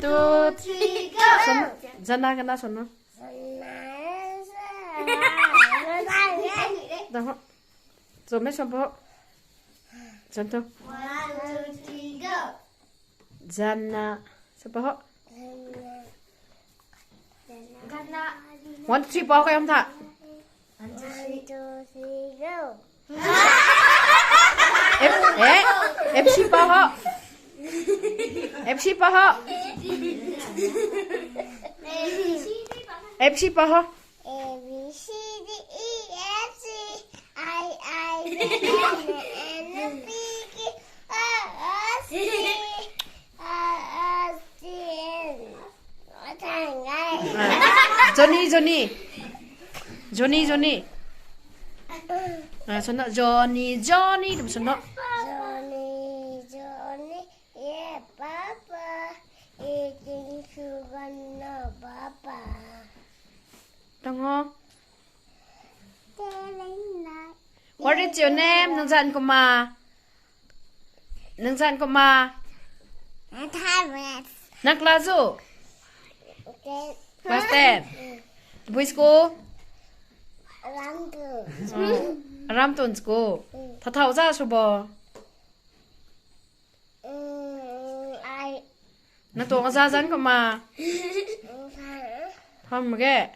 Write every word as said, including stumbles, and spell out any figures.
Two, three, go. Swan, Jana kana swan no. Da ho. Zo me swan po. Swan tu. One, two, three, go. Jana. Swan po ho. One, two, three, po kayam tha. One, two, three, go. F, eh? F C po ho. F C po ho. F C po ho. A, B, C, D, E, F, G, I, I, J, K, L, M, N, O, P, Q, R, S, T, R, S, T, N. Johnny, Johnny. Johnny, Johnny. Ah, swan no, Johnny, Johnny, tum swan no. Johnny, Johnny, yeah, Papa, eating sugar, no, Papa. Tang ho. Telling lie. What is your name? Nang zanc kumna? Nang zanc kumna? Thomas. Nang class o? Ten. Class ten. Bui school? Ramtun. Oh, Ramtun school. Mm. Tha thau za sw bo? Mm, I. Nang tuang aza zanc kumna? Mm, tha. Tham ge.